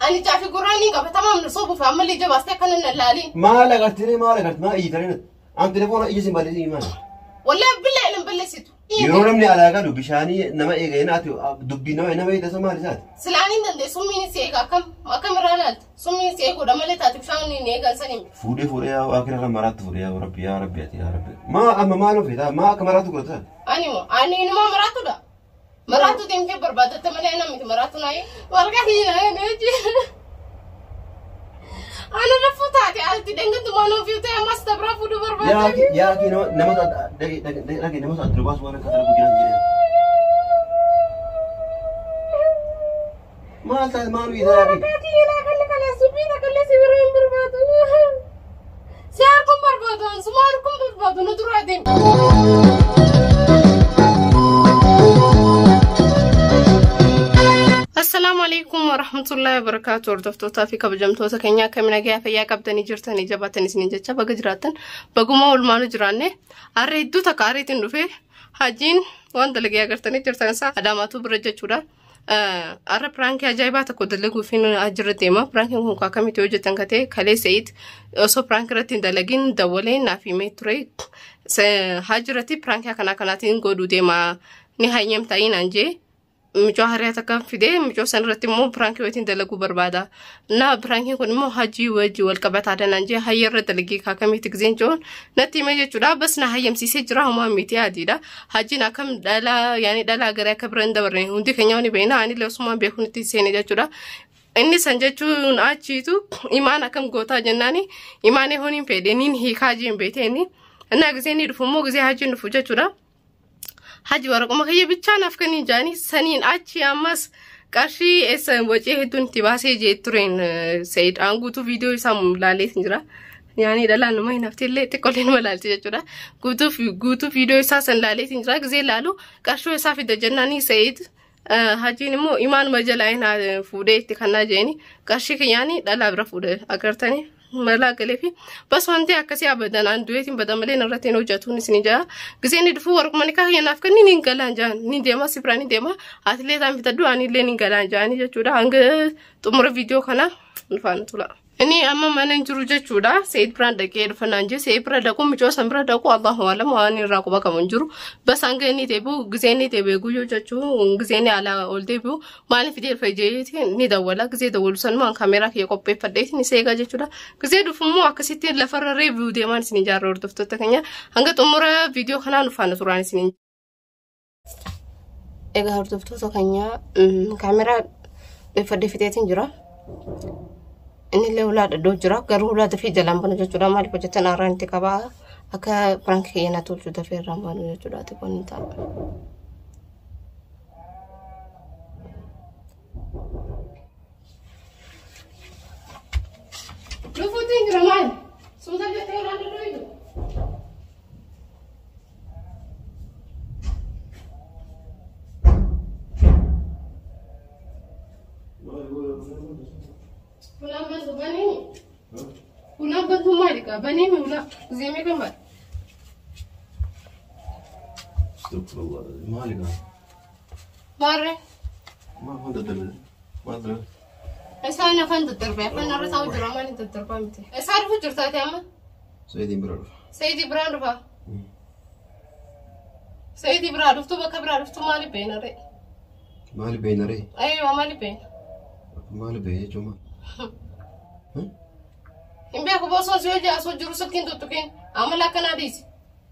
Ani ijaa fi gurraan ni qaba. Tamaam na sobuuf ammallee ija baastee akkana na laaliin. Maal agartee maal agartee maa iyyitanii natti? An telefoona ija sin balleessin maal? Wallahi billahi nan balleessitu. Yeroo namni alaa galu bishaanii nama eega hin ati dubbii nama nama eega maal isaati? Silaan hin danda'e summiin si eega akkam akkam irraa laalta? Summiin si eeguudha malee taate bishaan hin eegan sanii. Fuudhee fuudhee yaa akira kan maraatti fuudhee yaa rabbi yaa rabbi ati yaa rabbi. Maa amma maal ofii maa akka maraatu godhata? Ani moo ani inuma maraatudha. Maraatu deemtee barbaadatte malee ana miti maraatu naayi. Warqaa kiyya na Ana rafuu taate ati dhangattumaan ofii ta'e ammas dabraa fuudhuu barbaadde. Yaa kee nama nama dhage dhage nama adda baasu waan akka dalagu jiran jiran. Maal taate maal wiitaa yaa kee? Warqaa kiyya naa kalli kana suphii takkallee si bira hin barbaadu. Si harkuun barbaadu ansuma harkuun barbaadu nu duraa deemi. Assalaamu alaikum warahmatullahi wabarakatuh. Hordoftootaa fi kabajamtoota keenya akkam nagaa fayyaa qabdanii jirtanii jabaatan isiniin jecha baga jiraattan baguma olmaanu jiraanne har'a hedduu takka harreetiin dhufe hajiin waan dalagee agartanii jirtan isaa adaamaatu bira jechuudha. Har'a piraankii ajaa'ibaa tokko dalaguuf ajirra deema. Piraankiin kun akkamitti hojjetan katee kalee Se'id osoo piraankii irratti hin dalagin dawwalee naaf himee ture. Hajirratti piraankii akkanaa kanaatiin godhuu deema. Ni hayyamtaa naan jee. Mucaa hariyaa takka fidee mucoo san irratti immoo piraankii wayitiin dalaguu barbaada. Na piraankiin kun immoo hajii wajji wal qabataadha naan jee hayya irra dalagee kaakamitti giseen jiruun natti himee jechuudha. Bas na hayyamsiisee jira homaa miti adiidha. Hajiin akkam dhalaa yaani dhalaa garee akka bira hin dabarre hundi keenya ni beekna ani illee osumaan beekuun itti seene jechuudha. Inni san jechuun achiitu imaan akkam gootaa jennaani imaan honiin fedhe niin hiikaa jeen beekte inni. Innaa gisee inni dhufu immoo gisee hajiin dhufu jechuudha. Haji waraquma kiyya bichaa naaf kenni jaanii saniin achi ammas qarshii eessa wacee hedduun itti baasee jee tureen Se'id aan guutuu viidiyoo isaa laalee hin jira. Yaani dhalaan numa hin hafte illee xiqqoolee numa laalti jechuudha. Guutuu guutuu viidiyoo isaa san laalee hin jira. Gisee laalu qarshii isaa fida jennaanii Se'id hajiin immoo imaanuma jalaa hin fuudhee itti kannaa jeeni qarshii kiyyaanii dhalaa bira fuudhee agartanii. Malaa galee fi bas wanti akkasii abadan aan du'eetiin badan malee narratti hin hojjetuun isin jaa. Gisee inni dhufu warquma ni kaayya naaf kenni ni galaan jaan ni deema si biraa ni deema atilee taan bitadhu ani illee ni galaan jaanii jechuudha. Hanga xumura viidiyoo kana nufaana tula. Inni amma mana hin jiru jechuudha. Se'id biraan dhaqee dhufa naan jee Se'id bira dhaqu mucoo san bira dhaqu Allahu alam waan irraa quba qabu hin jiru. Bas hanga inni deebi'u gisee inni deebi'e guyyuu jechuun gisee inni alaa ol deebi'u maaliif fidee dhufa jeetiin ni dawwala. Gisee dawwalu sanumaan kaameeraa kiyya qopheeffadheetiin isa eegaa jechuudha. Gisee dhufu immoo akkasitti lafarra reebi'u deemaan isin ijaarra hordoftoota keenya. Hanga xumura viidiyoo kanaa nu faana turaan isin. Egaa hordoftoota keenya kaameeraa dheeffadhee fixeetiin jira. Inni illee ulaa dhadhoo jira. Garuu ulaa dafee jalaan banu jechuudha. Maaliif hojjetan haaraan itti qabaa akka piraankii kiyya na tolchu dafee irraan banu jechuudha. Xiqqoon ni ta'a. Dhufuutiin jira maali? Suuta jettee ulaan dhadhoo jiru. Ulaan bantu baniini. Ulaan bantu maali kaa baniini ulaa zeemee kan baate. Astagfirullah. Maali kaa? Maarree. Maal afaan daddarbe? Maal dalagaa? Isaan afaan daddarbe afaan irra taa'u jira maali daddarbaa miti. Isaa dhufu jirtaate amma? Sa'idiin bira dhufa. Sa'iidii biraan dhufa. Sa'iidii biraa dhuftu bakka biraa dhuftu maali beena ree? Maali beena ree? Ayyoo maali beena? Maali beena jechuun maal? Hin beeku bosoo si hojii asoo jiru silkiin tuttuqin amala akkanaa dhiisi.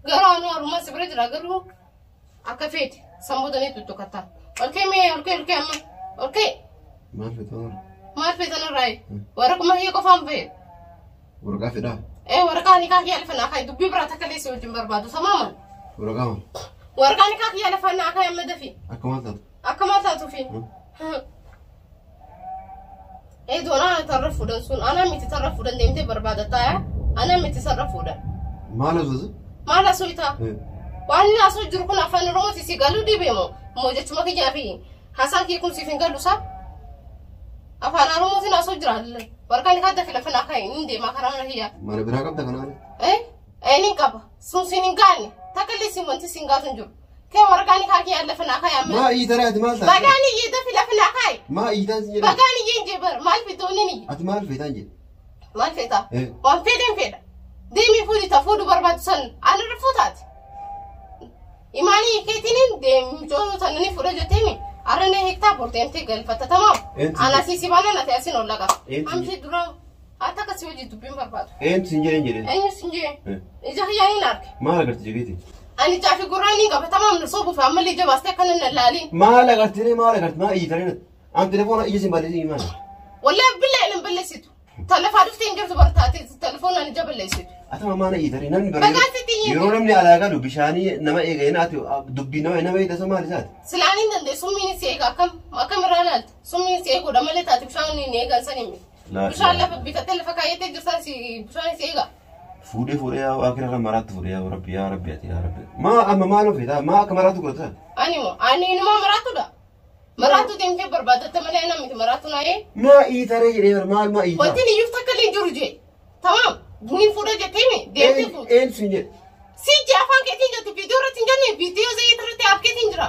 Garuu anuu haruma si bira jira garuu akka feete sammuutanii tuttuqatta. Olkee mee olkee olkee amma olkee. Maal feetan? Maal feetan irraa waraquma kiyya qofaan fayyadu. Waraqaa fedhaa? Ee waraqaa nikaa kiyya lafa naa kaayi dubbii biraa takka illee si wajjin barbaadu samaaman. Waraqaa maal? Waraqaa nikaa kiyya lafa naa kaayi amma dafi. Akka maal taatu? Akka maal taatuufi? Ee doon ana tarra fuudhan sun ana miti tarra fuudhan deemtee barbaadataa yaa ana miti sarra fuudhan. Maal osoo? Maal asoo itaa? Waan inni asoo jiru kun afaan Oromooti si galuu dhibee moo moo jechuma kiyyaa fi haasaan kee kun siif hin galu isaa? Afaan Oromootiin asoo jira warqaan nikaa dafi lafa naa kaayi inni deemaa karaa mana kiyyaa. Mana biraa qabda kanaan? Ee ee ni qaba sun siin hin gaanne takka illee siin wanti siin gaatu hin jiru. Kee waraqaan kaa kiyyaa lafa naa kaayi amma. Maa iyyi ati maal taate? Bagaan iyyee dafi lafa naa kaayi. Maa iyyitaan sin jedhe? Bagaan iyyee hin jee bara maal fitoonni ni? Ati maal feetaan jedhe? Maal feeta? Eh. Waan fedhen fedha. Deemii fuudhi ta fuudhu barbaadu san anarra fuutaati. Imaanii keetiin deemcoo sana ni fuudha jetteemi. Arra ne hektaa borteemtee galfatta tamaam. Eentu Ana siisi baana nate asin ol laqa. Eentu Amsi dura ati akkasii hojii dubbiin barbaadu. Eentu sin jedhen jedhe? Eenyu sin jee? Eh. Ija kiyyaaniin arge. Maal agarte jegeeti? Ani caafi gurraan ni qaba tamaam soobuuf ammallee ija baastee akkana na laaliin. Maal agartee maal agarte maa iyyi Am telefoona ija sin balleessin maal? Wallahi billahi nan balleessitu. Talafaa dhuftee hin jirtu bartaate telefoonaan ija balleessitu. Atama maana iyyi namni bara Bagaan sitti hin yeroo namni alaa galu bishaanii nama eegee naati dubbii nama nama eegasa maal isaati? Silaan hin dandeessu summiin si eega akkam akkam irraa ilaalta. Summiin si eeguudha malee taate bishaan hin eegan san himi. Bishaan lafa bitattee lafa kaayyatee jirtan si bishaan si eega. Fuudhee fuudhee yaa akira irra maraatti fuudhee yaa rabbi yaa rabbi ati yaa rabbi. Maa amma maal of maa akka maraatu godhata? Ani moo ani inuma maraatudha. Maraatu deemtee barbaadatta malee ana miti maraatu naayee. Maa iyyi taree jedhee bara maal maa iyyi Wanti iyyuuf takka illee hin jiru jee. Tamaam ni fuudha jetteemi deemtee fuudha. Eenyu sin jedhe? Si jee afaan keetiin jirti viidiyoo irratti hin jenne viidiyoo zayit irratti arkeetiin jira.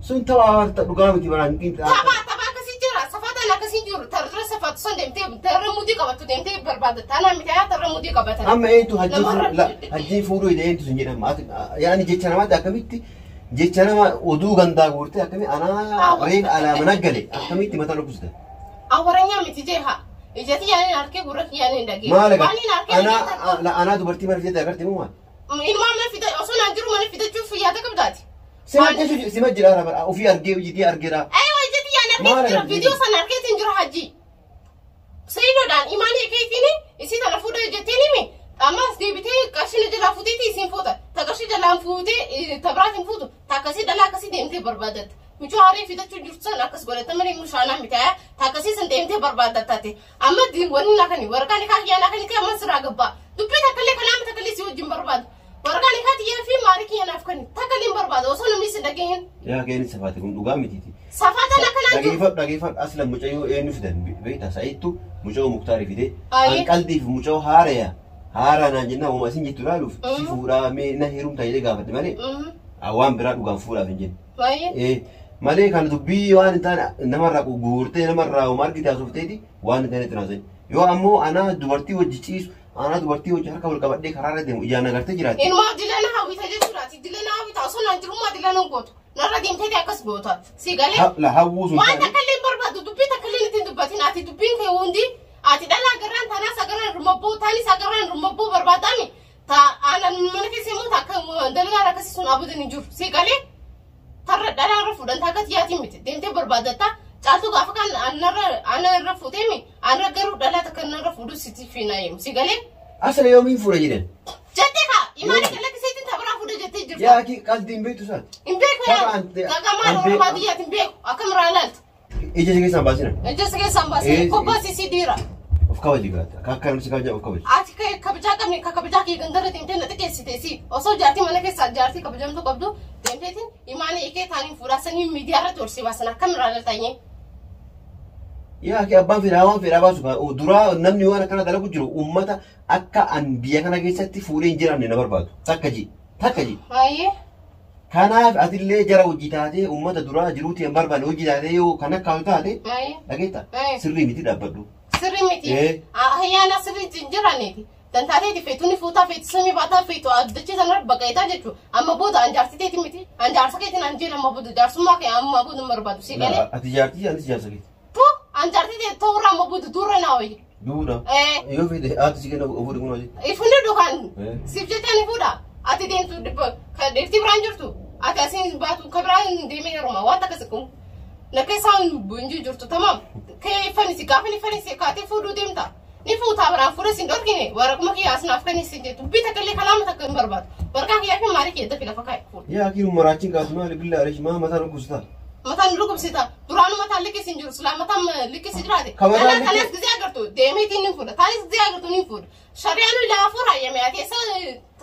Sun taphaa dhugaa miti baraan Taphaa taphaa akkasii jira safataan akkasii jiru tarra safaatu san deemtee tarra mudii qabattu deemtee barbaadatta anaa miti haa tarra mudii qabatan. Amma eenyu hajjii fuudhuu hajjii fuudhuu jedhe eenyu sin jedhama? Ati yaani jecha namaatti akkamitti jecha nama oduu gandaa guurtee akkami anaa reef alaa mana gale akkamitti mataa dhukkubsita? Awwaranyaa miti jee haa. Ijati yaaniin harkee gurra yaaniin dhagee. Maal agartee? Waan hin harkee Anaa anaa dubartii mana fidee agartee moo maal? Ilmaan mana fida osoo naan jiru mana fidachuuf yaada qabdaati. Sima jira bara ofii argee hojjetii argeera. Aywa ijati yaani Maal harkee jira agartee? viidiyoo sana harkeetiin jira hajji. Sayidoodhaan imaan keetiin isii tana fuudha jetteen himi. Ammas deebitee qarshii jalaa fuuteeti isiin fuuta. Ta qarshii jalaan fuutee ta biraatiin fuutu. Ta akkasii dhalaa akkasii deemtee barbaadatta. Michuu haree fidachuu jirtu san akkas godhatta malee mushaanaa miti aya. Ta akkasii san deemtee barbaadattaate. Amma wanni nakani waraqaan kaa kiyyaa nakani kee amma siraa gabbaa. Dubbii takkallee kalaama takkallee si wajjin barbaadu. Waraqaan kaa xiyyaa fi maarii kiyya naaf kenni. Takkallee hin barbaadu osoo namni si dhageenye. Yaa keenis safaate kun dhugaa mitiiti. Safaatan akkanaa jiru. Dhageeffadhu dhageeffadhu asla mucayyoo eenyu fidan beektaa sa'ittu mucayyoo Muktaarii fide Ayi. anqaldiif mucayyoo haaraya haaraa naan jennaan uuma isin jettu ilaaluuf si fuudhaa mee na heerumtaa jedhee gaafate malee waan biraa dhugaan fuudhaaf hin jenne. Baay'ee. Malee kana dubbii waan hin taane namarraa guurtee namarraa uma argite haasofteeti waan hin taane itti naasa'e. Yoo ammoo anaa dubartii wajji ciisu anaa dubartii wajji harka wal qabadhee karaarra deemu ijaan agartee jiraate. Ilmaa dilana hawwita jechuudhaati. Dilana hawwita osoo naan jirummaa dilana hin gootu. Narra deemtee akkas goota. Si galee. La hawwuu sun Waan taane takka illee hin barbaadu dubbii takka illee ittiin dubbatin ati dubbiin kee hundi ati dhalaa garaan tanaas agaraan rumabboo taanis agaraan rumabboo barbaadami. Ta aanan mana keessa immoo takka dalagaan akkasii sun abudan hin jiru. Si galee tarra dhalaa irra fuudhan takka tiyaatiin miti deemtee barbaadatta. Caaltuu gaafa kan anarra ana irra fuuteemi anarra garuu dhalaa takka narra fuudhu sitti fiinaayimu. Si galee. Asla yoomiin fuudha jedhan. Jettee kaa imaana kalaqiseetiin tabiraa fuudha jettee jirta. Yaa kii qaldiin beektu isaati. Hin beeku Tapha yaa. ante- Gagamaan ante- oromoo baadiyyaati hin beeku. Akkam irraa ilaalta. Ija si keessaan baasina. Ija si keessaan baasee Eh, kobbaa sisii dhiira. Of kabaji gaata. Akka akka namni si kabajaa of kabaji. Ati kabajaa qabne ka kabajaa kee gandarra deemtee na xiqqeessite si osoo jaartii mana keessaa jaartii kabajamtu qabdu deemteetiin imaana ikee taaniin fuudhaa sanii miidiyaa irratti ol si baasan akkam irraa ilaalta? Yaa kee abbaan fedhaa waan fedhaa baasu kaa duraa namni waan akkana dalagu jiru uummata akka an biyya kana keessatti fuudhee hin jiraanne na barbaadu. Takka ji. Takka ji. Baay'ee. Kanaaf atillee jara hojii taatee uummata duraa jiruuti hin barbaanne hojii taatee yoo kan akka taate Baay'ee. dhageetta Eh. sirrii miti dhaabbadhu. Sirrii miti. Eh. Ayyaana sirrii hin jiraanneeti. Tantaateeti feetu ni fuutaa feetu samii baataa feetu addachee sanarra baqayitaa jechuudha. Amma booda an jaartii teeti miti. An jaarsa keetiin an jeela amma booda jaarsummaa kee amma booda hin barbaadu si galee. Ati jaartii anis jaarsa keeti. Tu an jaartii teeti ta'urraa amma booda duura naa wayya. Duudha. Eh. Yoo fedhe haati si kenna ofuudhi kun hojii. Ifunni dhukaan Eh. siif jettee ni fuudha. Ati deemtu dhibba kan dhiirti biraan jirtu. Ati asiin baatu ka biraan deemee heeruma waan akkas kun. Na keessaan hin jirtu tamam. Kee fanisi gaafa ni fanisi kaatee fuudhuu deemta. Ni fuutaa biraan fuudha sin dhorkine waraquma kiyyaa asinaaf kan isin jettu. Dubbii takka illee kalaama takka hin barbaadu. Waraqaa kiyyaa fi maarii kiyya dafi lafa kaa'e fuudha. Yaa kii maraachiin kaatu maali billaa arish maa mataa dhukkubsata. Mataan dhukkubsita. Duraanuu mataan liqqisi hin jiru. Silaa mataan liqqisi jiraate. Ka mataan Dhalaa liqqi- kanas gisee agartu deemeetiin ni fuudha. Taanis gisee agartu ni fuudha. Shari'aan ilaa afur hayyame ati eessa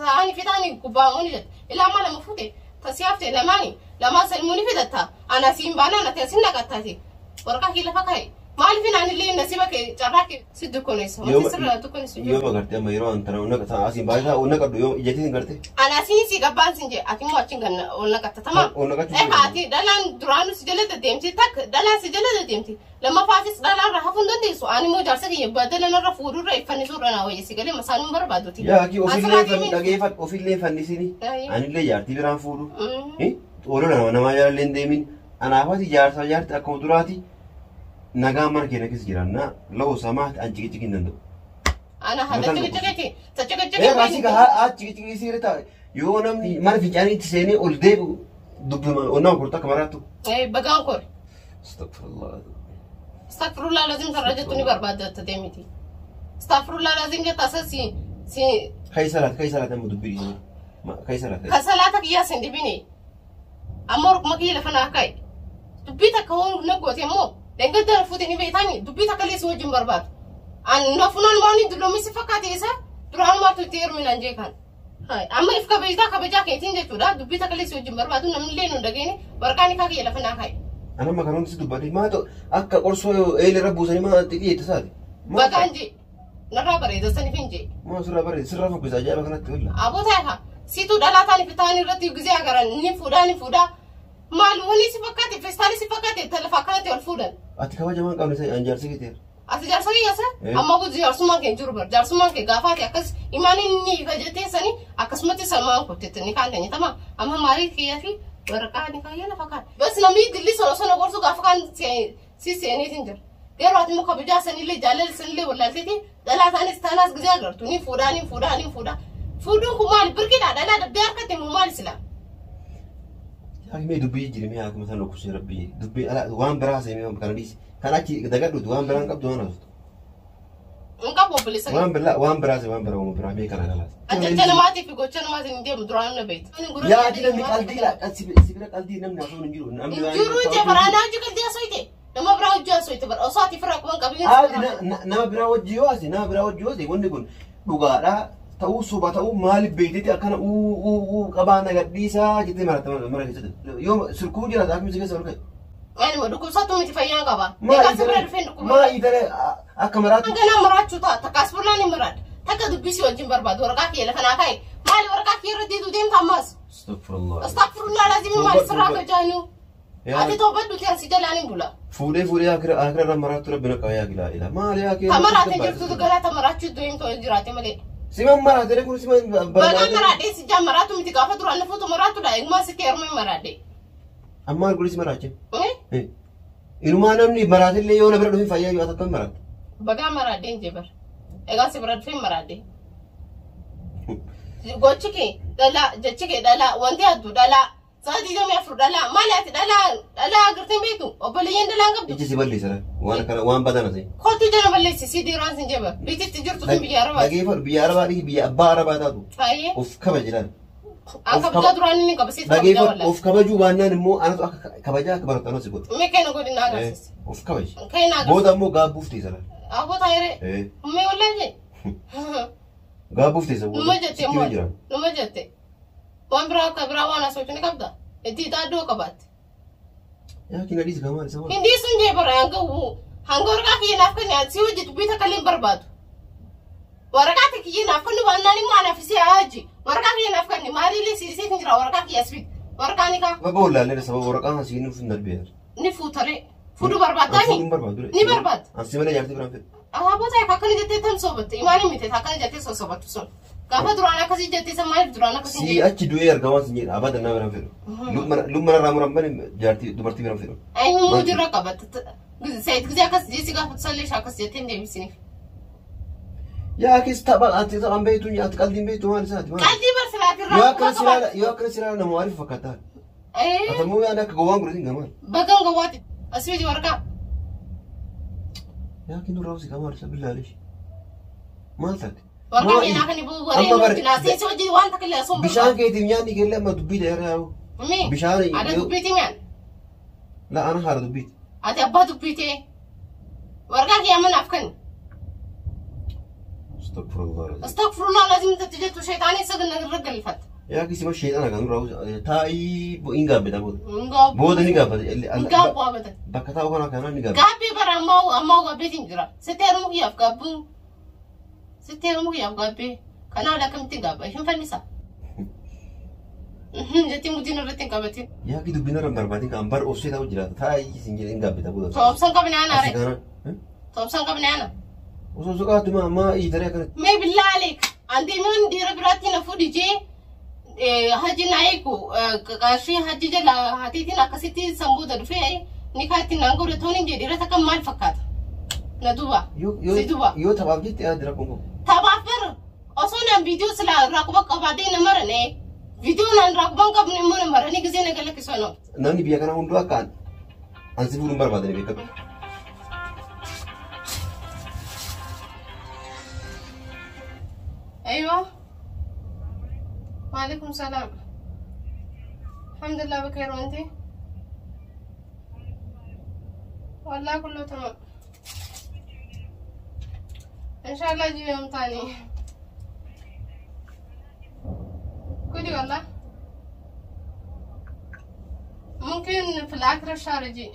taa'anii fi taa'anii gubbaa ni jette. Ilaa amma lama fuute tasii hafte lamaani lamaan salmuu ni fidatta. Ana siin baanaan ati asin naqattaati. Waraqaa kee lafa kaa'e. Maaliif anillee nasiiba kee carraa kee si dukkaneessa? Wanti sirraa dukkaneessu jiru. Yoo agartee amma yeroo antana onna asiin baay'ee onna qabdu yoo ijjatee hin gartee. Ani asiin si gabbaan sin jee ati immoo achiin kan ol naqatta tamam. Ol naqachuu Egaa ati dhalaan duraanuu si jala deddeemti takka dhalaan si jala deddeemti lammaffaafis dhalaan irraa hafuu hin dandeessu ani immoo jaarsa kiyya badala narra fuudhurra iffannisuurra naa wayya si galee masaanuu hin barbaaduti. Yaa akii ofillee Asirraa deemee- dhageeffadhu ofillee fannisini. Ayyo. Anillee jaartii biraan fuudhu. Mm. Ooloo nama namaa jaalallee hin deemin. Anaafati jaarsaa jaarti akkuma duraati nagaa mana keenya keessa jiraannaa la'oo samaati an ciqiciqii hin danda'u. Ana haala Mataan ciqiciqiiti. Ta Ee ciqiciqii baasii ka haa ciqiciqii siirra ta'a. Yoo namni mana fincaanii itti seenee ol deebi'u dubbima onnaa gurgurtaa akka maraattu. Bagaan kore. Astagfirullah. Astaghfirullah lazim sarara jettu ni barbaadda deemiti. Astaghfirullah lazim jetta asa si si Kai salaat kai salaat amma dubbii dhiisanii. Kai salaat. ka salaata kiyyaa sin dhibini. Amma orkuma kiyya lafa naa ka'e. Dubbii takka hoo na goote immoo dangadda fuute ni beektaami dubbii takka illee si wajjin barbaadu. An na funaan waan hin dulloomi si fakkaate isa duraan maatu itti heeruminaan jee kan. Amma if kabajaa kabajaa keetiin jechuudha dubbii takka illee si wajjin barbaadu namni illee nu hin dhageenye waraqaan isaa kiyya lafa naa ka'e. Ana amma kan hundi si dubbate maa ta'u akka qorsoo eelee irra buusanii maa xiqqeetta isaati. Bagaan jee narraa bareeda saniif hin jee. Maa sirraa bareeda sirraa fokkisa ajaa'iba kanatti walla. Aboo taa'e situ dhalaa ta'anii fi ta'anii irratti gizee agaran ni fuudhaa ni fuudhaa. Maal wani si fakkaate feestaalii si fakkaate talafa akkanatti ol fuudhan. Ati kabaja waan qabne isa an jaarsi keeteera. Ati jaarsa kiyya sa Eh. amma buzi jaarsummaan kee hin jiru bar jaarsummaan kee gaafaati akkas imaan inni hiika jettee sani akkasumatti salmaan kottetti ni kaan teenye tama amma maarii kiyya fi waraqaa ni kaayyee lafa kaan. Bas namni dilli sono sono gorsu gaafa kaan si seeneetiin jira. Yeroo ati immoo kabajaa sanillee jaalala sanillee wallaalteeti dhalaa taanis taanaas gizee agartu ni fuudhaa ni fuudhaa ni fuudhaa. Fuudhuun kun maali birqidha dhalaa dabdee harkatti immoo maali sila? Yaa mee dubbii jijjiiri mee akkuma sana dhukkubsee rabbii dubbii ala waan biraa seemee kana dhiisi. Kan achi dagadhuutu waan biraan qabdu waan haasoftu. Hin qabu obboleessa kee. Waan biraa waan biraa waan biraa waan biraa mee kana kalaas. Jecha namaatii fi gocha namaatiin hin deemu duraan na beektu. Yaa ati namni qalbii si bira qalbii namni haasa'uun hin jiru. Namni Hin jiru jee baraanaa hojii qalbii haasofte. Nama biraa hojii haasofte bara osoo ati firraa quban qabin. Ati nama biraa wajji yoo haase nama biraa wajji yoo haase wanni kun dhugaadhaa ta'uu soba ta'uu maaliif beekteti akkana uu uu uu qabaa na gadhiisaa jettee maratta mara keessatti. Yoo sirkuu jiraata akkamitti keessa ol ka'e. Anuma dhukkubsattuu miti fayyaan qaba. Maa Egaa si bira dhufeen dhukkuba. maa itale akka maraatu. Hanga nama maraachuu ta'a takka as birlaan hin maraadha. Takka dubbisii wajjin barbaadu waraqaa kiyya lafa naa kaa'e. Maali waraqaa kiyya irra diiduu deemta ammas? Astagfirullah. Astaghfirullah lazim maali sirraa gajaanu? Ati toobadhu ta'an si jalaan hin bula. Fuudhee fuudhee akira akira irra maraatu rabbi na qaba yaa gilaa ila. Maali yaa kee. Tamaraatee jirtutu galaa tamaraachuu deemtu jiraate malee. Siman maraate kun siman Bagaan maraadhee si jaan maraatu miti gaafa duraan na fuutu maraatudha. Eegummaa si kee horma maraadhee. Ammaan kunis maraache. Inumaa namni maraatillee yoo na bira dhufe fayyaa yoo akkam maraata. Bagaa maraadhee hin jebar. Egaa si bira dhufee maraadhee. Gochi kee dhalaa jechi kee dhalaa wanti addu dhalaa sa'a 24 dhalaa maali ati dhalaa dhalaa agartee hin beektu obboleeyyan dhalaa hin qabdu. Iji si balleessa waan akkana waan badan asii. Kootu jala balleessi si dhiiraan sin jebar biititti jirtu sun biyya arabaati. Dhageeffadhu biyya arabaa dhiisi biyya abbaa arabaa taatu. Baay'ee. Of kabaji laal. An kabajaa duraan inni qaba sitti kabajaa Dhageeffadhu wallahi. of kabajuu baannaan immoo anatu akka kabajaa akka baratu anas godhu. Mee kenna godhi na agarsiisi. Of kabaji. Kenna agarsiisi. Booda immoo gaabbuuf teessa laal. Aboo taayiree. Mee wallahi jee. Gaabbuuf teessa Numa booda. jette Sitti immoo. jira. Numa jette. Waan biraa akka biraa waan asootu ni qabda. Itti ixaaddoo qabaatte. Yaa kina dhiisi gamaan isa waan. Hindi sun jee bara hanga hanga waraqaa kiyya naaf kenni si hojii dubbii takka illee hin barbaadu. Waraqaa kiyya naaf kennu baannaan immoo anaaf si haaji. Waraqaa kiyya naaf kenni maaliillee si isiitiin jira waraqaa kiyya as fidi. Waraqaa ni kaa Sababa wallaallee sababa waraqaa asii nuuf hin darbeera. ni fuutaree. Fuudhuu barbaaddaami? Fuudhuun barbaadu. Ni barbaadda. Ansi malee jaartii biraan fedhu. Abaaboo ta'e akkana jettee tan sobatte imaan mite akkana jettee sosobattu sun. Gaafa duraan akkasii jettee san maaliif duraan akkasii Si hin achi du'ee argamaa sin jedha abadan nama biraan fedhu. Lubbana irraa muran bane jaartii dubartii biraan fedhu. Eenyummaa hojiirra qabatte. Seet gisee akkas jeesi gaafa sallee akkas jettee hin deebisiniif. Yaa keessa tapha ati taphaan beektu ati qaldiin beektu maal isaati maal. Qalbii barsiifaati Yoo irraa akkana silaala yoo akkana silaala nama maaliif fakkaata? Atammoo yaada akka gowwaan godhatin gamaan. Bagan gowwaati. Asii hojii waraqaa. Yaa kinnu raawusi gamaan isa billaaleeshi. Maal taate? Waraqaa keenyaa kan ibuu warreen hojii naaseensi hojii waan takka illee osoo hin Bishaan keetiif nyaanni keellee amma dubbii dheeraa yaa'u. Mee Bishaan ada dubbiitii mi'aan. La ana haara dubbiiti. Ati abbaa dubbiitee. Waraqaa kiyyaa manaaf kenni. Astagfirullah. Astagfirullah lazim tatti jettu sheexaanii isa ganna irra galfatte. Yaa kisima sheexana kan nurraa taa'ii hin gaabbata booda. Hin gaabbu. Booda ni gaabbata. Hin gaabbu abadan. Bakka taa'u kana kanaan ni gaabbata. Gaabbee bara ammaa ammaa gaabbeetiin jira. Sitti heerumu kiyyaaf gaabbuu. Sitti heerumu kiyyaaf gaabbee. Kanaa olii akkamittiin gaabba? Hin fannisa. Jetti mutiin irratti hin qabatin. Yaa ki dubbina irra hin barbaadin kan bar obsee taa'u jiraata. Taa'ii isin jedhee hin gaabbata booda. Toobsan qabne ana Asii re. kanaan. Toobsan qabne ana. Osoo soqaatu maa maa iitaree akkanatti. Mee billaa aleek. Andeemiyoon dhiira biraatti na fuudhi jee haji na eegu qarshii haji jala hatiitiin akkasitti sanbooda dhufee ni kaatti naan godhe toon hin jedhe dhiira takka maal fakkaata? Na duuba. Si duuba. Yoo taphaaf jette yaa dira kun. Taphaaf bara osoo naan viidiyoo silaa irraa quba qabaatee na marane viidiyoo naan irraa quba hin qabne immoo na maranii gisee na galakkisoo. Namni biyya kana hunduu akka an si fuudhuun barbaadani beekatu. أيوة وعليكم السلام الحمد لله بخير وانتي؟ والله كله تمام إن شاء الله أجي يوم تاني. قولي والله ممكن في الآخر الشهر أجي،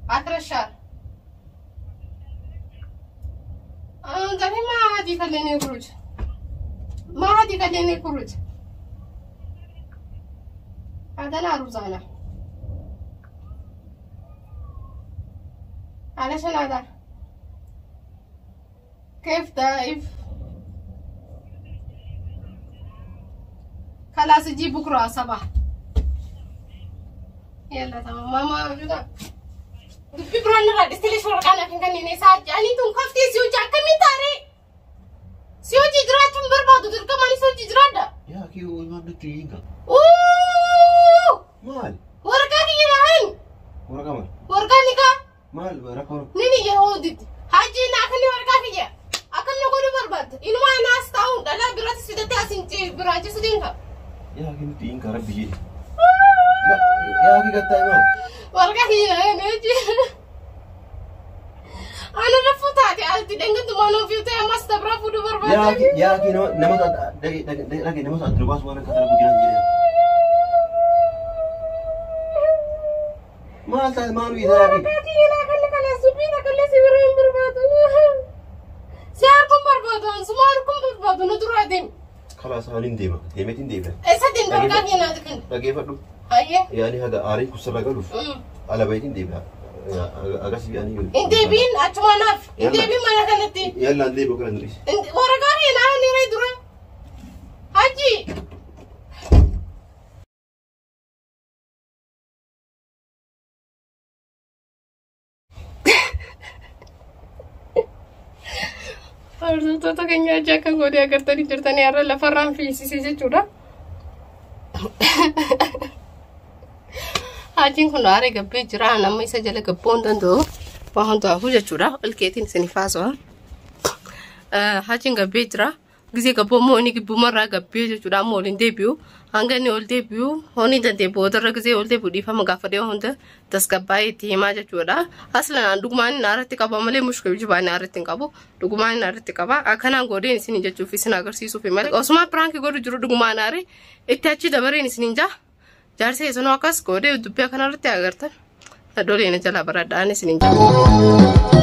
آخر الشهر. دحين ما حد يخليني أخرج، ما حد يخليني أخرج. هذا أنا روزانا علشان هذا كيف ضعيف. خلاص اجي بكرة صباح. يلا تمام ماما موجودة. Dubbii biraan irraa dhistee waraqaan afin kanneen isaa ani tun kaftee si hojii akkamii taaree si hojii jiraachuun barbaadu dirqama ani si hojii jiraadha. Yaa kii waan nutti hin qabu. Uuuu Maal? waraqaa kiyya lahan Waraqaa maal? waraqaa nikaa Maal rakkoo? nini yahuditti hajji naa kanni waraqaa kiyya akkam na godhuu barbaadda inumaa naas taa'uun dhalaa biraattis fidattee asin biraachisu deemta. Yaa kii nutti hin qaba rabbi jedhe. Yaa kii gattaa maal? Waraqaa kiyya lahan hojii. Ana rafuu taate ati dhangattumaan ofii ta'e ammas dabraa fuudhuu barbaadda. Yaa kii nama dhage nama adda baasu waan akka talabu jiran jedhe. Maal taate maal wiitaa yaa kii? Waraqaa kiyya naa kanni kalees dubbii takkallee si bira hin barbaadu. Si harkuun barbaadu ansuma harkuun barbaadu na duraa deemi. Kalaas ani hin deema. Deemeetiin deema. Eessa deemta waraqaa kiyya naa kenni? Dhageeffadhu. Hayyee. Yaani haga aariin kusirra galuuf ala bayitiin deebi'a. Agas yaani. Hin deebiin achuma naaf. Hin deebiin mana kanatti. Yalla hin deebi'u kana nuti. Waraqaa kiyya naa kanni irra dura. Haji. Hordoftoota keenya hojii akka godhee agartanii jirtanii har'a lafarraan fiisisee jechuudha. Hajiin kun aaree gabbee jira. Nama isa jala gabbuu hin danda'u. Waan hundaafuu jechuudha. Ilkeetiin isin faasawa. Hajiin gabbee jira. Gisee gabboo immoo inni gibbumarraa gabbee jechuudha. Amma ol hin deebi'u. Hanga inni ol deebi'u hooni danda'e boodarra gisee ol deebi'u dhiifama gaafa dhiyoo hunda tasgabbaa'ee itti himaa jechuudha. Aslan dhugumaan inni aaratti qaba malee mushkil jibaa inni aaratti hin qabu. Dhugumaan inni aaratti qaba. Akkanaan godheen isin jechuuf isin agarsiisuuf malee. Osuma piraanki godhu jiru dhugumaan aare itti achi dabareen isin hin jaa. Jaarsa isinoo akkas godhee dubbii akkanarratti agartan. Nadooleen jalaa baradhaan isin hin jaa.